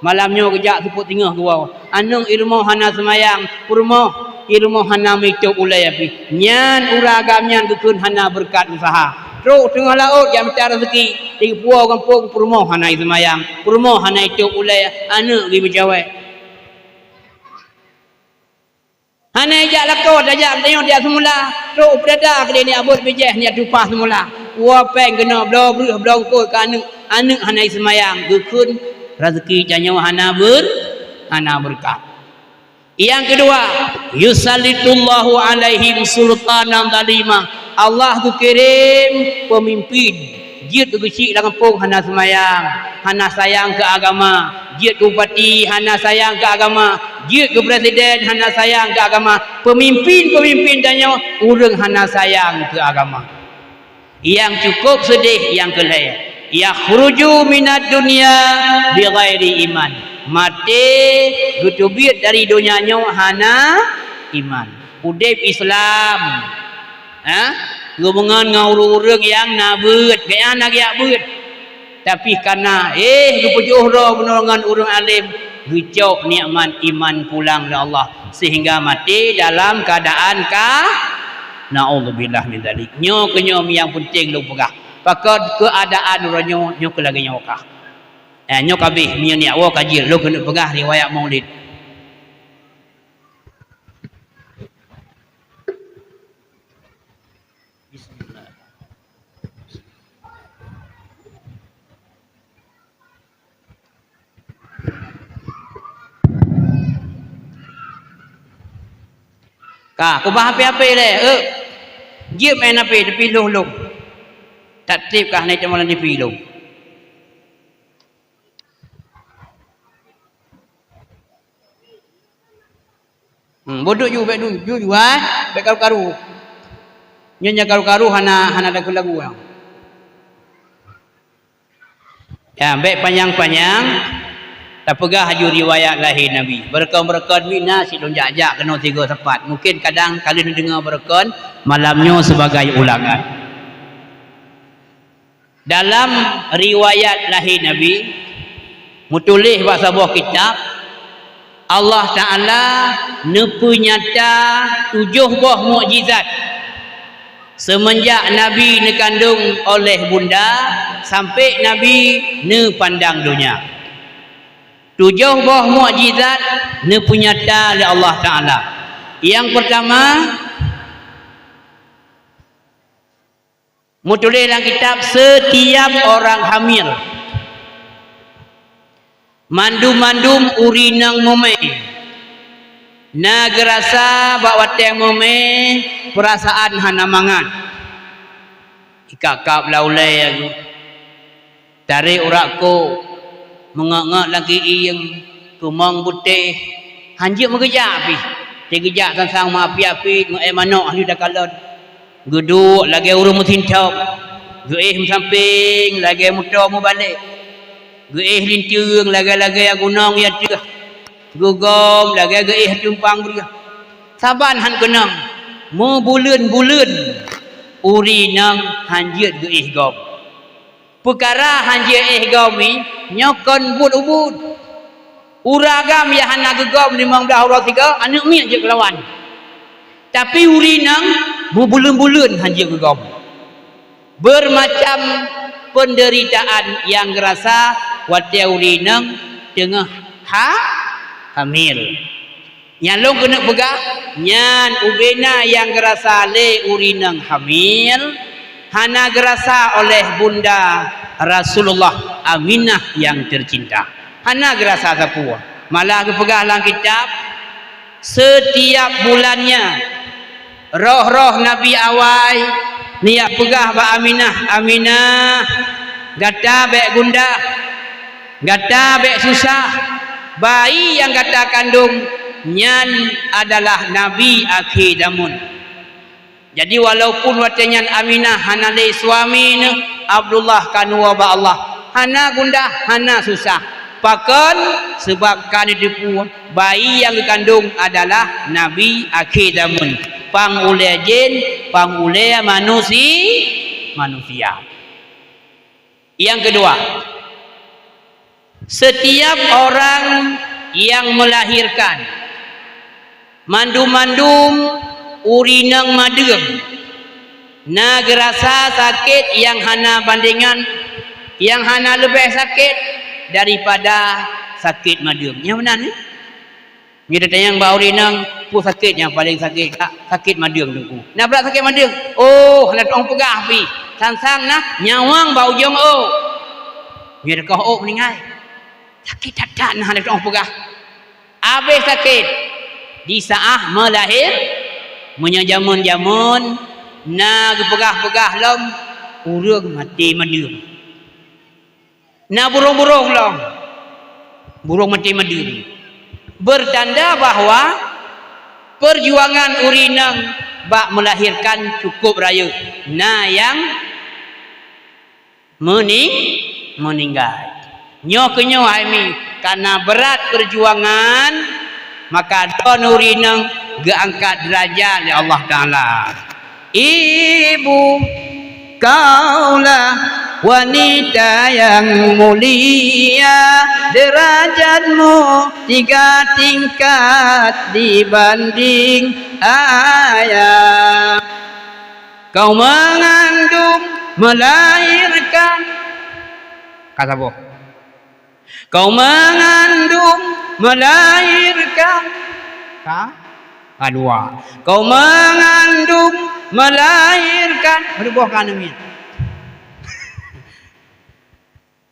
Malam nyoe geujak seupôt singoh geuwoe. Aneuk i rumoh hana seumayang, peurumoh i rumoh hana meuitôb ulée pih. Nyan ureuëng agam nyan geukheun hana beureukat useuha. Trok teungoh laôt jak mita raseuki, di puwoe gampông peurumoh hana seumayang, peurumoh hana itôb ulée, aneuk geuh meucawét. Hana ijak lakoe, tajak geutanyoe jak seumula, trok peudada keudeh nyak beuet bijéh nyak tupa seumula. Woe péng keunoe bloe breueh bloe eungkôt keu aneuk, aneuk hana seumayang, geukheun raseuki tanyoe hana ber-, hana beureukat. Nyang keudua, "Yusallitullahu alaihim sultanan zalima." Allah geukirém peumimpin jeuet keu geuchik lam gampông hana seumayang, hana sayang keu agama, jeuet keu bupati hana sayang keu agama, jeuet keu presiden hana sayang keu agama, peumimpin-peumimpin tanyoe ureuëng hana sayang keu agama. Nyang cukup seudeh nyang keulhée, "Yakhruju minad dunya bighairi iman." Maté geuteubiet dari donya nyoe hana iman. Udeb Islam, ha? Geumeungon ngon ureuëng-ureuëng nyang na beuet, gobnyan na geujak beuet. Tapi kana, eh, geupeujôh droe bunoe ngon ureuëng além, geucok nikmat iman pulang lé Allah, sehingga maté dalam keuadaan ka, naudzubillah min dzalik. Nyoe keuh nyoe nyang peunteng lôn peugah. Pakon keuadaan uroe nyoe, nyoe keuh lagée nyoe kah. Eh, nyoe ka abéh, meunyoe nyak woe ka jeuet, lôn keuneuk peugah riwayat Maulid. Bismillah. Ka, kubah api-api lé, eh. Jeuet main api, tapi lôh-lôh. Tak trép kah na item lam T V lom. Hmm, bodoh ju, bék du, ju, ju, ah, bék karu-karu. Nyonya karu-karu hana, hana lagu-lagu. Ya, bék panyang-panyang, tapeugah aju riwayat lahé Nabi. Beureukan-beureukan mina sidong jak-jak keunoe tiga teumpat. Mungkin kadang kalian deungoe beureukan malam nyoe sebagai ulangan. Dalam riwayat lahé Nabi, meutuléh bak saboh kitab, Allah Ta'ala neupeunyata tujoh boh mukjizat seumeunjak Nabi neukandong oleh bunda sampai Nabi neupandang donya. Tujoh boh mukjizat neupeunyata lé Allah Ta'ala. Nyang peurtama, meutuléh lam kitab, setiap orang hamil, mandum-mandum ureuëng nyang meumé, na geurasa bak watée meumé peurasaan hana mangat. Ikab-kab lam ulée, tarek urak kok, meungok-ngok lam kiéng, keumong butéh, hanjeuet meugeujak pih. Teugeujak sang-sang meuapi-api, meu-éh manok hana takalon. Geuduek lagée ureuëng meusintong. Geuéh meusampéng lagée muto mubalek. Geuéh linteung lagée-lagée gunong nyang teuh. Geugom lagée geuéh tumpang breueh. Saban han keunong, meubuleuen-buleuen ureuëng inong hanjeuet geuéh gom. Peukara hanjeuet éh gom nyoe kon buet ubit. Ureuëng agam nyang hana geugom limong blaih uroe sigoe, aneuëk miet jeuet keulawan. Tapi ureuëng inong meubuleuen-buleuen hanjeuet geugom. Beumacam peundeuritaan nyang geurasa watée ureuëng inong teungoh ha-, hamil. Nyang lôn keuneuk peugah, nyan ubena nyang geurasa lé ureuëng inong hamil, hana geurasa oleh Bunda Rasulullah Aminah nyang teucinta. Hana geurasa sapeue. Malah geupeugah lam kitab, setiap bulannya, roh-roh Nabi awai neujak peugah bak Aminah, "Aminah, gata bék gundah, gata bék susah. Bayi nyang gata kandong nyan adalah nabi akhé zamon." Jadi, walaupun watée nyan Aminah hana lé suami neuh, Abdullah ka neuwoe bak Allah. Hana gundah, hana susah. Pakon? Sabab ka neuteupeue bayi nyang geukandong adalah nabi akhé zamon, pang ulée jén, pang ulée manusi-, manusia. Nyang keudua, setiap orang nyang melahirkan, mandum-mandum ureuëng inong madeueng, na geurasa sakét nyang hana bandengan, nyang hana leubeh sakét daripada sakét madeueng. Nyang meunan, eh? Meunyoe tatanyong bak ureuëng inong, peue sakét nyang paleng sakét, ka-, sakét madeueng, Teungku. Na brat sakét madeueng? Oh, hana teuong peugah pih. Sang-sang na nyawöng bak ujong ôk. Meunyoe teukoh ôk meuninggai. Sakét that-that na hana teuong peugah. Abéh sakét di saát meulahé, meunyoe jamén-jamén na geupeugah-peugah lom, ureuëng maté madeueng. Na burông-burông lom. Burông maté madeueng. Bertanda bahwa perjuangan ureuëng inong bak melahirkan cukup rayeuk. Na nyang meuning-, meuninggai. Nyoe keuh nyoe hai mi, karena berat perjuangan, maka droeneuh ureuëng inong geuangkat deurajat lé Allah Taala. Ibu, kaulah wanita yang mulia, derajatmu tiga tingkat dibanding ayah. Kau mengandung, melahirkan. Ka saboh. Kau mengandung, melahirkan. Ka? Ka dua. Kau mengandung, melahirkan. Beuleubeh ka aneuk miet.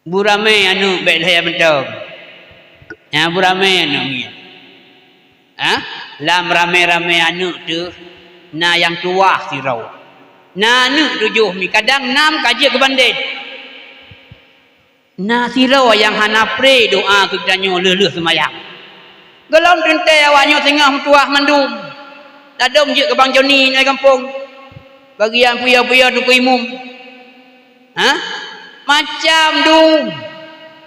Beuramé aneuk bék lhée mantong. Nyan beuramé aneuk miet. Ha? Lam ramé-ramé aneuk teuh, na nyang tuwah sidroe. Na aneuk tujoh mi, kadang nam ka jeuet keu bandét. Na sidroe nyang hana pré doá keu geutanyoe lheueh-lheueh seumayang. Gohlom teuntée awaknyoe singoh meutuwah mandum. Ladôm jeuet keu Bang Joni nyoe gampông. Bagian puya-puya teungku imum. Ha? Macam dum.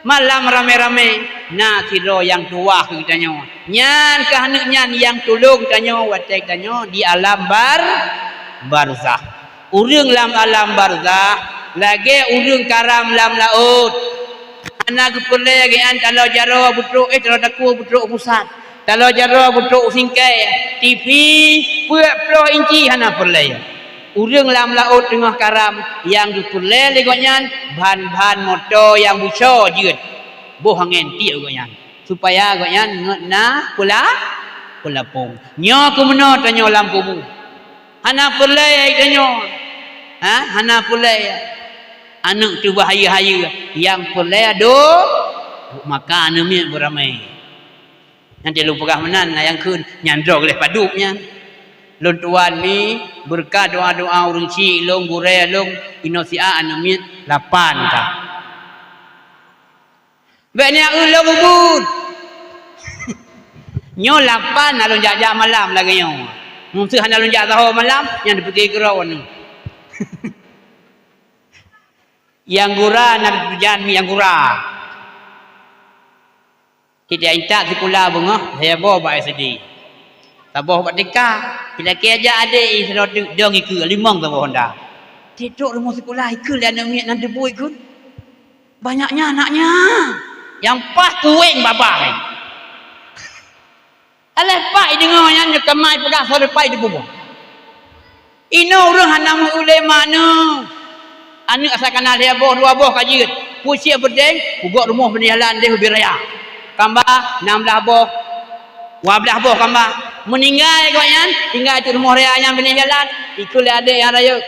Malam ramé-ramé na sidroe nyang tuwah keu geutanyoe. Nyan keuh aneuk nyan nyang tulông tanyoe watée tanyoe di alam bar-, barzakh. Ureuëng lam alam barzakh lagée ureuëng karam lam laôt. Hana geupeureulée geuhnyan taloe jaroe beutrok, eh, taloe takue beutrok pusat. Taloe jaroe beutrok singkée, TV, peuet ploh inci hana peureulée. Ureuëng lam laôt teungoh karam nyang geupeureulée lé gobnyan ban-ban moto nyang beuso jeuet. Boh angén tiek gobnyan, supaya gobnyan ngon na peula-, peulapong. Nyoe keuh meunoe tanyoe lam kubu. Hana peureulée tanyoe. Ha? Hana peureulée. Aneuk teuh beuhayeue-hayeue, nyang peureulée ado, maka aneuk miet beuramé. Nyan lôn peugah meunan, na nyang kheun, nyan droe gleh padub nyan. Lôn tuan mi, beureukat doá-doá ureuëng chik lôn, gurée lôn, inoe siat aneuk miet lapan ka. Bék neujak eu lôn ubit. Nyoe lapan na lôn jak-jak malam lagée nyoe. Meuseu hana lôn jak saho malam, nyan dipike keudroe nyoe. Nyang gura na tujuan nyang gura. Tidak intat sikula beungoh, lhèe boh bak S D. Saboh bak T K, dilakèe jak adék i sidroe teuk dong ikeue limong saboh honda. Titok rumoh sikula ikeue lé aneuk miet nan teubui ikeue. Banyak nyan aneuk nyan. Nyang paih kuweng babah. Alah pai deungoe nyan nyoe kamai peugah soe pai di bumoe. Inoe ureueng hana meu-ulèe ma aneuk. Aneuk asai kana lhèe boh, dua boh ka jeuet. Peue cit peunténg, peugot rumoh beuneuk jalan deh ubé raya. Kamba nam blah boh, dua blah boh kamba. Meuninggai gobnyan, tinggai ateueh rumoh raya nyan beuneuk jalan. Ikeue lé adék nyang rayeuk.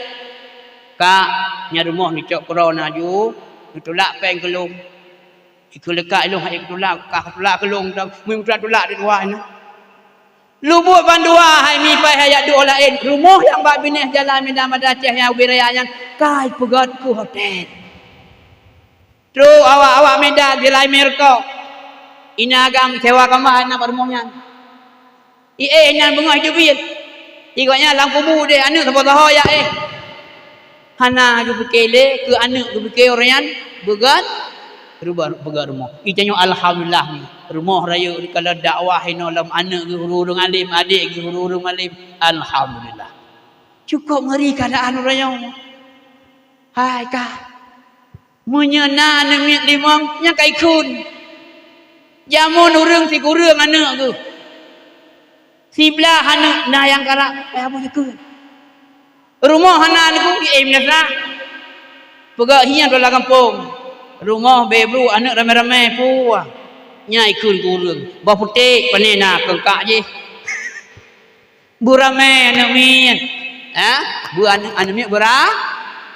Kak, nyan rumoh neucok keudroe na ju, neutulak péng keu lôn. Ikeue lé kak ilôn han ék tulak, ka tulak keu lôn, meunyoe tulak di luwa nyan. Lubuk bandua hai mipai hai jak duek laén, rumoh nyang bak binéh jalan Medan Banda Aceh nyang ubé raya nyan ka ipeugöt keu hotel. Trok awak-awak Medan jilai mé rukok. Inan agam sewa kama na bak rumoh nyan. I éh nyan beungoh jeubiet. I gobnyan lam kubu deh aneuk saboh saho jak éh. Hana geupike lé keu aneuk, geupike ureueng nyan beugöt, beugöt rumoh. I tanyoe alhamdulillah, rumoh rayeuk dikalon dakwah inoe lom, aneuk geuh ureueng além, adék geuh ureueng além. Alhamdulillah. Cukôp ngeuri keuadaan ureueng nyoe. Hai kah. Meunyoe na aneuk miet limong, nyan ka ikheun. Jameun ureueng sikureueng aneuk geuh. Siblaih aneuk na nyang karap, eh, abah ikheun. Rumoh hana aneuk geuh, eh, meunasah. Peugah hiang dola gampông. Rumoh bèe bru aneuk ramé-ramé, puah. Nyan ikheun keu ureueng. Bah putéh, pané na keungkak jih. Beuramé aneuk miet. Ha? Beu aneuk, aneuk miet beura-,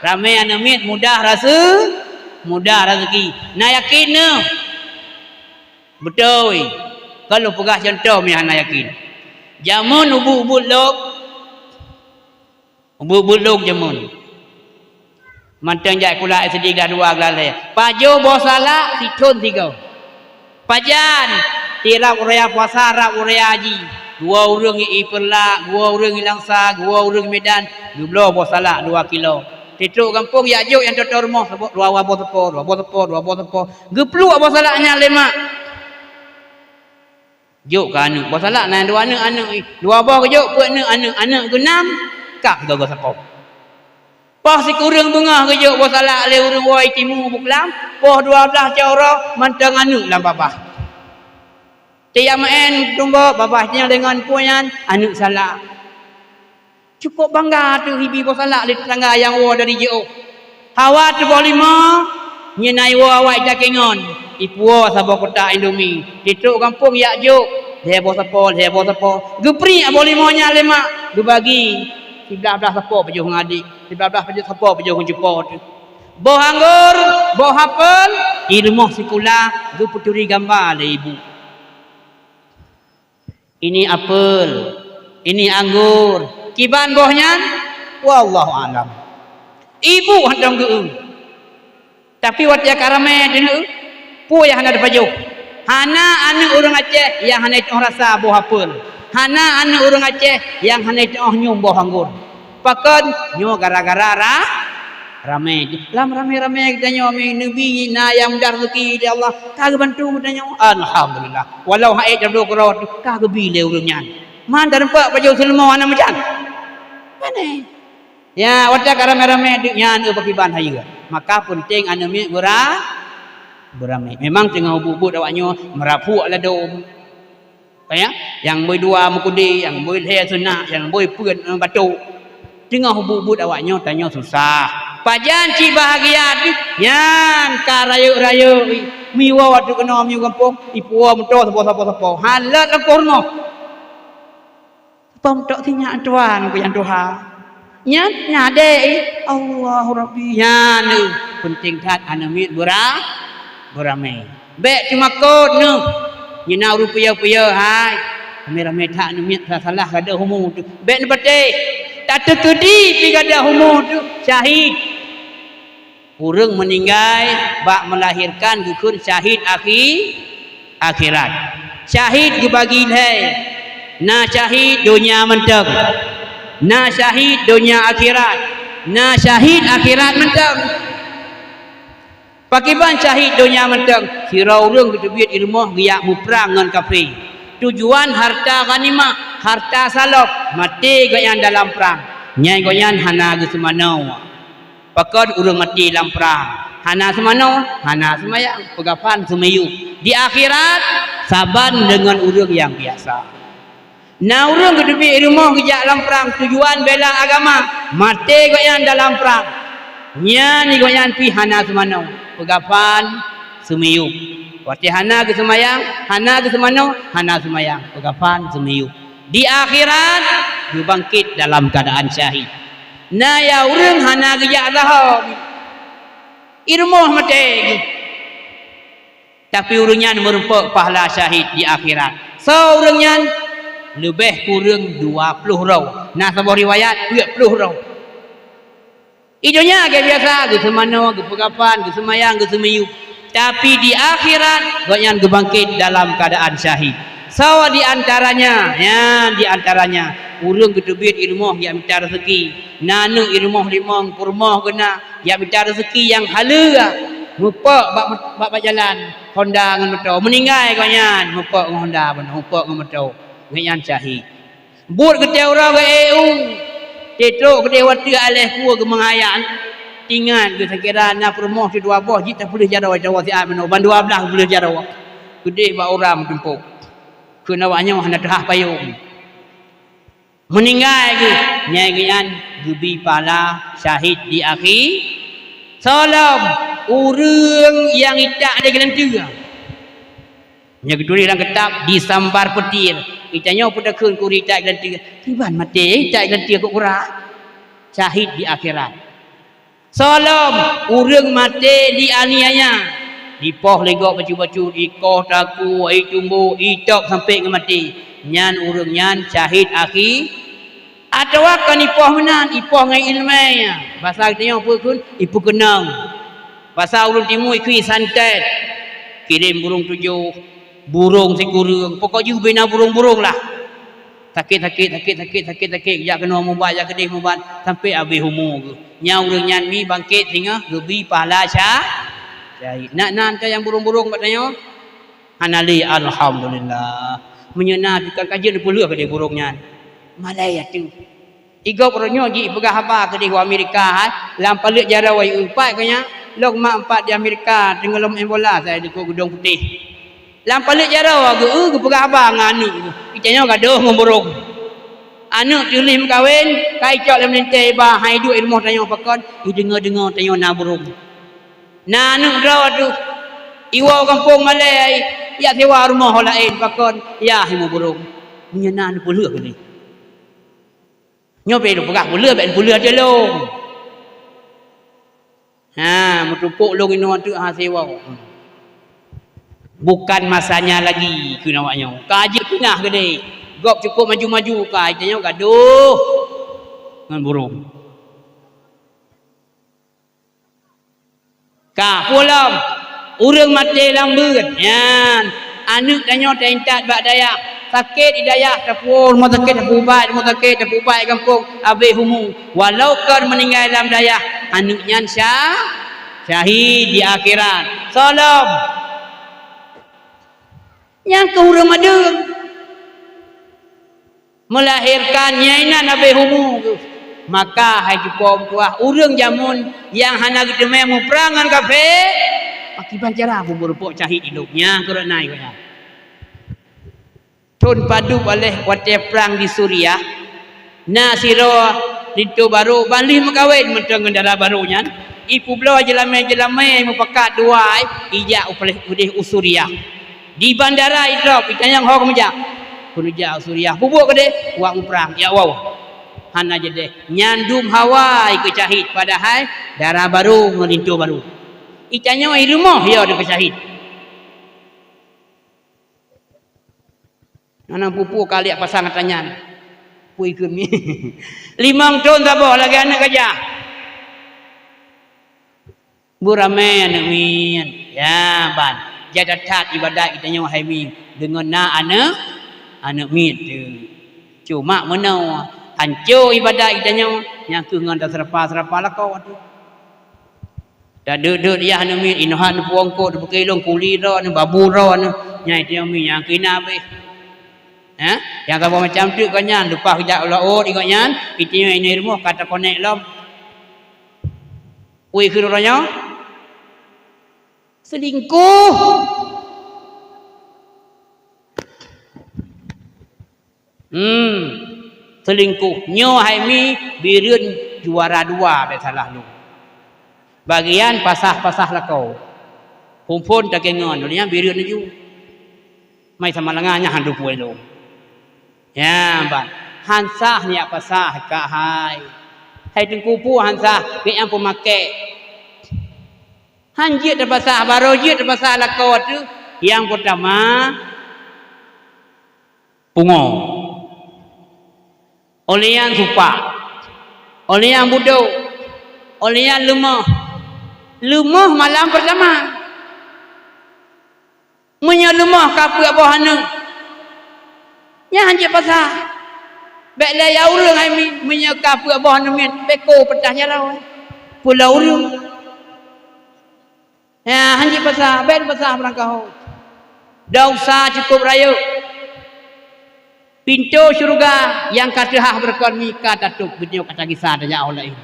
ramé aneuk miet mudah rase-, mudah raseuki. Na yakin neuh? Beutôi. Ka lôn peugah cuntoh meunyo hana yakin. Jameun ubit-ubit lôn, ubit-ubit lôn jameun. Mantong jak sikula S D glah dua, glah lhèe. Pajoh boh salak sithon sigoe. Pajan tirap ureueng puasa rap ureueng haji. Dua ureueng i Peureulak, dua ureueng i Langsa, dua ureueng Medan, geubloe boh salak dua kilo. Titrok gampông jak jok nyang toe-toe rumoh, dua boh seupôt, dua boh seupôt, dua boh seupôt. Geupluek boh salak nyan lé mak. Jok keu aneuk. Boh salak na dua aneuk, aneuk. Dua boh geujok peuet aneuk, aneuk. Aneuk geunam, kah sigoe-goe sapom. Poh sikureueng beungoh geujok boh salak lé ureueng woe timu buklam, poh dua blaih cot uroe mantong aneuk lam babah. Tiep meu'en tumbok babah nyan deungon peue nyan aneuk salak. Cukôp bangga teuh ibi boh salak lé teutangga nyang woe dari jiôh. Hawa teuboh lima, nyan na iwoe awai takengon, ipuwoe saboh kotak Indomie. Titrok gampông jak jok, lhèe boh sapô, lhèe boh sapô. Geupriek boh lima nyan lé mak, geubagi. Siblaih-blaih sapô pajoh ngon adék, siblaih-blaih pajoh sapô pajoh ngon cupo teuh. Boh anggor, boh apel, i rumoh sikula geupeuturi gamba lé ibu. Ini apel, ini anggur. Kiban boh nyan? Wallahu a'lam. Ibu hantom geu-eu. Tapi watèe ka ramè deungoe, peue nyang hana teupajoh? Hana aneuk ureueng Aceh nyang hana jiteu'oh rasa boh apel. Hana aneuk ureueng Aceh nyang hana jiteu'oh nyium boh anggur. Pakon? Nyoe gara-gara ra-, ramè. Lam ramè-ramè geutanyoe mi neubi na nyang mudah rezeki di Allah, ka geubantu geutanyoe. Alhamdulillah. Walau hana tabloe keudroe, ka geubi lé ureueng nyan. Man tareumpak pajoh seuleumo hana meujan. Pane? Ya, watèe ka ramè-ramè, nyan eu pakriban hayeue. Maka peunteng aneuk miet beura-, beuramè. Memang teungoh ubit-ubit awaknyoe meurapuk ladôm. Ya, nyang boi dua meukudé, nyang boi lhèe seunak, nyang boi peuet, eh, batôk. Teungoh ubit-ubit awaknyoe tanyoe susah. Pajan cit bahagia teuh, nyan ka rayeuk-rayeuk, meuwoe watèe keunoe miyueb gampông, ipuwoe meutoe sapo-sapo-sapo. Halot lam peurumoh. Pom tok sinyak tuan ku nyang tuha. Nyan nyadé, eh, Allahu Rabbi. Nyan, eh, peunteng that aneuk miet beura-, beuramè. Bèk teumakot neuh. Nyan na ureueng piye-piye hai. Ramè-ramè that aneuk miet salah-salah gadôh umu teuh. Bèk neupatéh. Tateukeudi pih gadôh umu teuh syahid. Ureueng meuninggai bak meulahirkan geukheun syahid akhi-, akhirat. Syahid geubagi lhèe. Na syahid donya mantong. Na syahid donya akhirat. Na syahid akhirat mantong. Pakriban syahid donya mantong, sidroe ureuëng geuteubiet i rumoh geujak muprang ngon kafé. Tujuan harta ghanimah, harta salop, maté gobnyan dalam prang. Nyan gobnyan hana geuseumanoe. Pakon ureuëng maté lam prang? Hana seumanoe, hana seumayang, peugafan seumiyueb. Di akhirat, saban deungon ureuëng nyang biasa. Na ureuëng geuteubiet i rumoh geujak lam prang tujuan bela agama, maté gobnyan dalam prang. Nyan gobnyan pih hana seumanoe, peugafan seumiyueb. Watée hana geuseumayang, hana geuseumanoe, hana seumayang, peugafan seumiyueb. Di akhirat, geubangkét dalam keuadaan syahid. Na ya ureuëng hana geujak sahoe, i rumoh maté geuh. Tapi ureuëng nyan meurumpok pahala syahid di akhirat. Soe ureuëng nyan? Leubeh kureueng dua ploh droe. Na saboh riwayat, peuet ploh droe. I donya geubiasa, geuseumanoe, geupeugafan, geuseumayang, geuseumiyueb. Tapi di akhirat, gobnyan geubangkét dalam keuadaan syahid. Soe di antaranya? Nyan di antaranya, ureuëng geuteubiet i rumoh jak mita reuseuki. Na aneuëk i rumoh limong, peurumoh geuh na, jak mita reuseuki nyang haleue. Meupok bak, bak, bak jalan, honda ngon moto. Meuninggai gobnyan, meupok ngon honda bunoe, meupok ngon moto. Gobnyan syahid. Buet geutée uroe geu-eu, teutrok keudeh watée aléh kueh geumeunghayat. Tingat geuh sakira na peurumoh sidua boh jih tapeuleueh jaroe, tawoe siat bunoe, ban dua blaih peuleueh jaroe. Keudeh bak uram teumpok. Keu awak nyoe hana teuhah payong. Meuninggai geuh, nyang geuh nyan geubi pahala syahid di akhi. Soe lom, ureuëng nyang itak di geulanteue. Nyang geutuléh lam kitab disambar peutir. Geutanyoe peue takheun keu ureuëng itak di geulanteue? Kiban maté itak di geulanteue keu urat. Syahid di akhirat. Soe lom, ureuëng maté di aniaya, dipoh lé gob bacut-bacut, ikoh takue, itumbok, itôb sampoe ngon maté. Nyan ureuëng nyan syahid akhi. Atawa kon ipoh meunan, ipoh ngon iéleumé. Basa geutanyoe peue kheun? Ipeukeunong. Basa ureuëng timu ikheun santet. Kirém burông tujoh, burông sikureueng, pokok jih bina burông-burông lah. Sakét, sakét, sakét, sakét, sakét, sakét, jak keunoe mubat, jak keudeh mubat, sampoe habéh umu geuh. Nyan ureuëng nyan mi bangkét singoh geubi pahala sya-, syahid. Nak na ata nyang burông-burông bak tanyoe? Hana lé, alhamdulillah. Meunyoe na pih ka, ka jeuet neupeuleueh keudeh burông nyan. Malée ateueh. Igob uroe nyoe jipeugah haba keudeh u Amerika, hai, lam paleuet jaroe, eu, pat geuh nyan, lôn mak meupat di Amerika, teungoh lom Ebola, sai dikeue Geudong Putéh. Lam paleuet jaroe geu-, eu, geupeugah haba ngon aneuëk geuh. Geutanyoe gadôh ngon burông. Aneuëk teuh lheueh meukawen, ka icok lé meulintée iba, hai duek i rumoh tanyoe pakon, ideungoe-deungoe tanyoe na burông. Na aneuëk droe teuh, iwoe gampông malée, jak sewa rumoh laén pakon, yah i muburông. Meunyoe na neupeuleueh keudeh. Nyoe pih neupeugah peuleueh, bék neupeuleueh até lôn. Ha, meuteupok lôn inoe teuk hase woe. Bukan masanya lagi, kheun awak nyoe. Ka jeuet pinah keudeh. Gob cukôp maju-maju, ka tanyoe gadôh ngon burông. Ka, peue lom? Ureuëng maté lam beuet. Nyan, aneuëk tanyoe taintat bak dayah. Sakét di dayah, tapeuwoe rumoh sakét, tapeuubat, rumoh sakét, tapeuubat gampông, habéh umu. Walau kon meuninggai lam dayah, aneuëk nyan sya-, syahid di akhirat. Soe lom? Nyang keu ureuëng madeueng. Meulahérkan nyang inan habéh umu geuh. Maka hai cupo meutuah, ureuëng jameun nyang hana geuteumé muprang ngon kafé, pakriban cara bumoe reupok syahid ilop nyang keureunae gobnyan. Thon padub aléh watée prang di Suriah, na sidroe linto barô ban lheueh meukawen mantong ngon dara barô nyan, ipeubloe jeulamé-jeulamé meupakat dua, ijak u paléh udeh u Suriah. Di bandara idrop, itanyong ho keumeujak. Keuneuk jak u Suriah. Peubuet keudeh, wak muprang, jak woe. Hana jadeh. Nyan dum hawa ikeu syahid, padahai dara barô ngon linto barô. Itanyong i rumoh yo dikeu syahid. Nana pupu kaliak pasang ata nyan. Pui keumi. Limong thon saboh lagée aneuëk gajah. Beuramé aneuëk miet. Ya, ban. Jai that-that ibadat geutanyoe hai mi deungon na aneuëk, aneuëk miet teuh. Cuma meunoe, hanco ibadat geutanyoe nyang keuh ngon taseurapa-seurapa lakoe teuh. Tadeuet-deuet yah neumiet, inoe han neupuwong kot, neupeukilong kuli droeneuh, babu droeneuh, nyan iteunyong miet nyang keu inan abéh. Hah? Nyang saboh macam teuk gobnyan, leupah geujak u laôt, gobnyan iteunyong inan rumoh ka takonek lom. Ui kheun uroe nyoe? Selingkuh. Hmm, selingkuh. Nyoe hai mi Bireuen juara dua, bèk salah lôn. Bagian pasah-pasah lakoe. Phôn-phôn takengon, lôn nyan Bireuen laju. Mai Samalanga nyan han lôn puwoe lôn. Nyan ban. Han sah nyak pasah ka hai. Hai Teungku peue han sah, gobnyan peumakèk. Han jeuet tapasah, barô jeuet tapasah lakoe teuh. Nyang peurtama, pungo. Óh lheueh nyan supak. Óh lheueh nyan budok. Óh lheueh nyan leumoh. Leumoh malam peurtama. Meunyoe leumoh ka peuet boh aneuk, nyan han jeuet pasah. Bèk lé ya ureueng hai mi, meunyoe ka peuet boh aneuk miet, bèk ko peutah jaroe. Peue lé ureueng. Ya, han jeuet pasah, bèk pasah meurangkaho. Desya cukôp rayeuk. Pintoe syeuruga nyang ka teuhah beureukat nyoe ka tatôb, geutanyoe ka tagisa tajak u laén.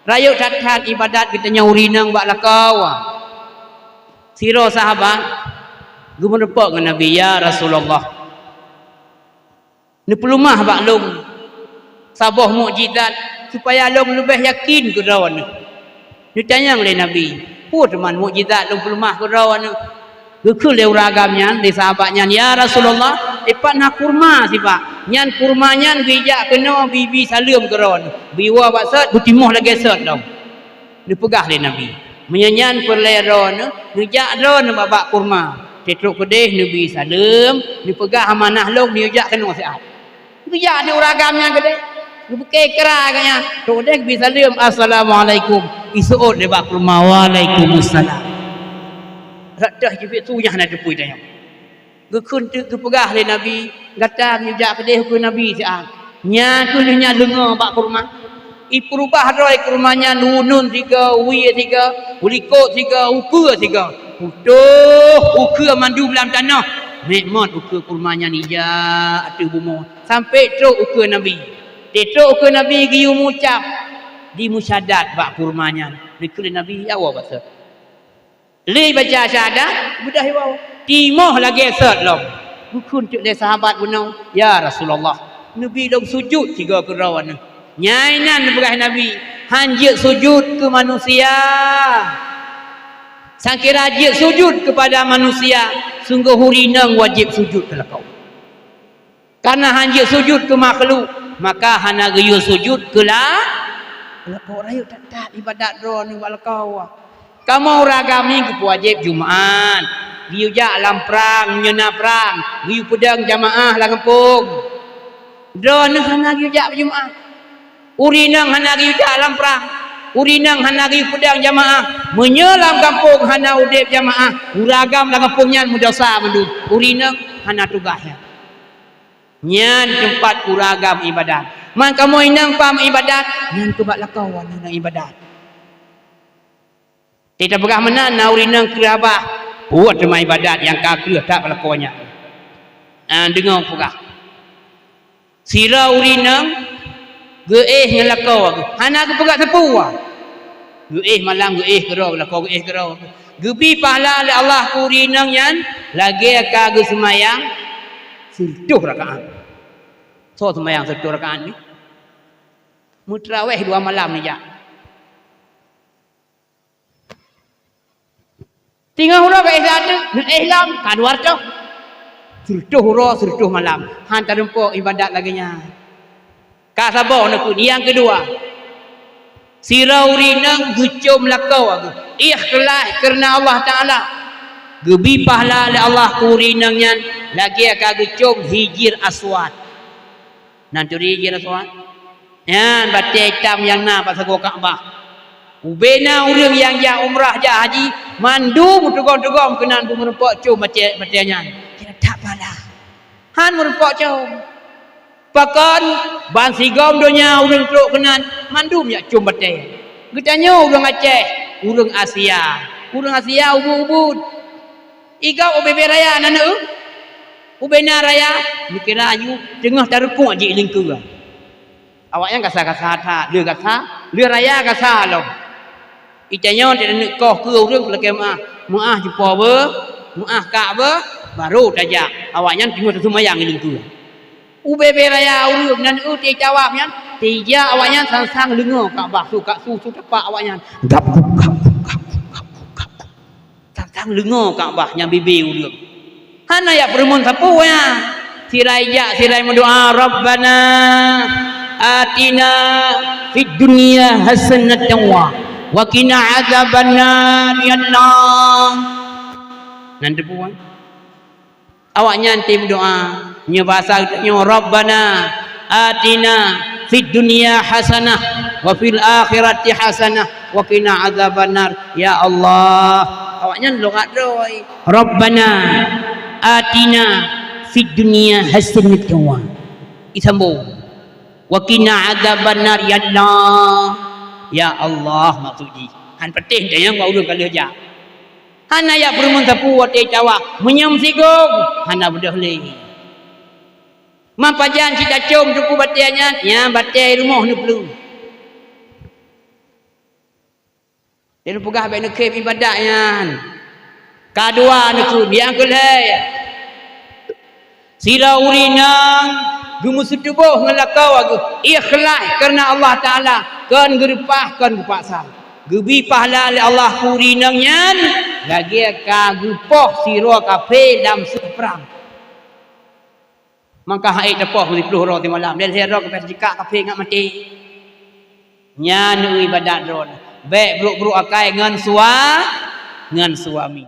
Rayeuk that-that iébadat geutanyoe ureueng inong bak lakoe. Sidroe sahabat geumeureumpok ngon Nabi, "Ya Rasulullah, neupeuleumah bak lôn saboh mukjizat supaya lôn leubeh yakin keu Droeneuh." Neutanyong lé Nabi, "Peue teuma mukjizat lôn peuleumah keu Droeneuh?" Geukheun lé ureueng agam nyan, lé sahabat nyan, "Ya Rasulullah, dipat na kurma sibak. Nyan kurma nyan geujak keunoe bi-bi saleuem keu Droeneuh. Beuwoe bak sot, beutimoh lagèe sot lom." Neupeugah lé Nabi, "Meunyoe nyan peureulèe Droeneuh, neujak Droeneuh bak-bak kurma. Teutrok keudeh neubi saleuem, neupeugah amanah lôn, neujak keunoe siat." Geujak di ureueng agam nyan keudeh. Geupeukèe kra geuh nyan. Trok deh geubi saleuem, "Assalamualaikum." Iseuôt lé bak kurma, "Waalaikumsalam." Rot deh jibiet su nyang hana teupeu tanyoe. Geukheun teuk geupeugah lé Nabi, "Gata neujak keudeh ukeue Nabi siat." Nyan keuh lheueh nyan leungoe bak kurma. Ipeurubah droe kurma nyan, uneun sigoe, wie sigoe, u likot sigoe, ukeue sigoe. Putôh ukeue mandum lam tanoh. Mèk mot ukeue kurma nyan ijak ateueh bumoe. Sampoe trok ukeue Nabi. Teutrok ukeue Nabi geuyue mucab, dimusyadat bak kurma nyan. Neukheun lé Nabi, "Ya Allah, basa." Lheueh baca syahadat, beudôh iwoe. Timoh lagèe sot lom. Geukheun teuk lé sahabat bunoe, "Ya Rasulullah, neubi lôn sujut sigoe keu Droeneuh." Nyan inan neupeugah Nabi, "Han jeuet sujut keu manusia. Sangkira jeuet sujut keupada manusia, sunggoh ureueng inong wajéb sujut keu lakoe." Kareuna han jeuet sujut keu makhluk, maka hana geuyue sujut keu la-, lakoe. Rayeuk that-that iébadat droeneuh bak lakoe. Kamoe ureueng agam nyoe geupeuwajéb Jumat, geuyue jak lam prang, meunyoe na prang, geuyue peudong jamaah lam gampông. Droeneuh hana geuyue jak Jumat. Ureueng inong hana geuyue jak lam prang. Ureueng inong hana geuyue peudong jamaah. Meunyoe lam gampông hana udeb jamaah, ureueng agam lam gampông nyan meudesya mandum. Ureueng inong hana tugaih nyan. Nyan teumpat ureueng agam iébadat. Man kamoe inong pah meuiébadat, nyan keuh bak lakoe na iébadat. Teupeugah meunan na ureueng inong kreueh babah, buet teuma iébadat nyang ka kreueh that bak lakoe nyan. Ah, deungoe peugah. Sidroe ureueng inong geuéh ngon lakoe geuh, hana geupeugah sapeue. Geuéh malam, geuéh keudroe, lakoe geuéh keudroe. Geubi pahala lé Allah keu ureueng inong nyan lagèe ka geuseumayang sireutôh rakaat. Soe seumayang sireutôh rakaat nyoe? Meuteraweh dua malam neujak. Singoh uroe bak Isa teuk, neuéh lom ka dua reutôh. Sireutôh uroe, sireutôh malam. Han tarumpok iébadat lagèe nyan. Ka saboh neukheun. Nyang keudua, sidroe ureueng inong geucôm lakoe geuh, ikhlas keureuna Allah Taala. Geubi pahala lé Allah keu ureueng inong nyan lagèe ka geucôm Hijir Aswad. Na turi Hijir Aswad? Nyan batèe itam nyang na bak sagoe Ka'bah. Ubena ureueng nyang jak umrah, jak haji, mandum teugom-teugom keunan beumeurumpok côm batèe, batèe nyan. Kira that pahala. Han meurumpok côm. Pakon, ban sigom donya ureueng trok keunan, mandum jak côm batèe. Geutanyoe ureueng Aceh, Ureuëng Asia. Ureuëng Asia ubit-ubit. Igob ubé-bé raya na neu. Ubé na raya, neukira aju teungoh tarukok jih lingkue. Awaknyan gasa-gasa that, lheueh gasa, lheueh raya gasa lom. Itanyoe teuneuk koh keu ureuëng lakée meuáh, meuáh jipo beuh, meuáh kak beuh, barô tajak. Awaknyan teungoh teuseumayang lingkue. Ubé-bé raya ureuëng nan eu teucawab nyan, teuja awaknyan sang-sang leungoe Ka'bah, su kak su, su tapak awaknyan. Gab gub, gab gub, gab gub, gab gub, gab gub. Sang-sang leungoe Ka'bah nyang bibé ureuëng. Hana jak peurumoh sapeue nyan. Sira jak, sira meudoa, "Rabbana atina fid dunya hasanatan wa qina adzabannar, ya Allah." Nan teupeue? Awaknyan teuh meudoa, nyoe basa geutanyoe, "Rabbana atina fid dunya hasanah wa fil akhirati hasanah wa qina adzabannar, ya Allah." Awaknyan lôn adroe, "Rabbana atina fid dunya hasanatan wa," isambong, "wa qina adzabannar, ya Allah." Ya Allah maksud jih. Han patéh teunyang bak ureuëng ka lheueh jak. Hana jak peurumoh sapeue watée cawa, meunyoe meusigong, hana beudôh lé. Ma pajan cit tacom teupeu batée nyan, nyan batée rumoh neuplu. Lôn peugah bék neukhém iébadat nyan. Kadua neukheun, nyang keulhée. Sidroe ureuëng nyang geumeuseutuboh ngon lakoe geuh, ikhlaih kareuna Allah Taala, kon geureupah, kon geupaksa. Geubri pahala lé Allah keu ureuëng nyan lagée ka geupoh sidroe kafé lam seuprang. Maka hana ék teupoh siplôh uroe simalam, lhée-lhée uroe kafé sikak kafé ngat maté. Nyan iébadat droe. Bék brôk-brôk akai ngon sua-, ngon suami.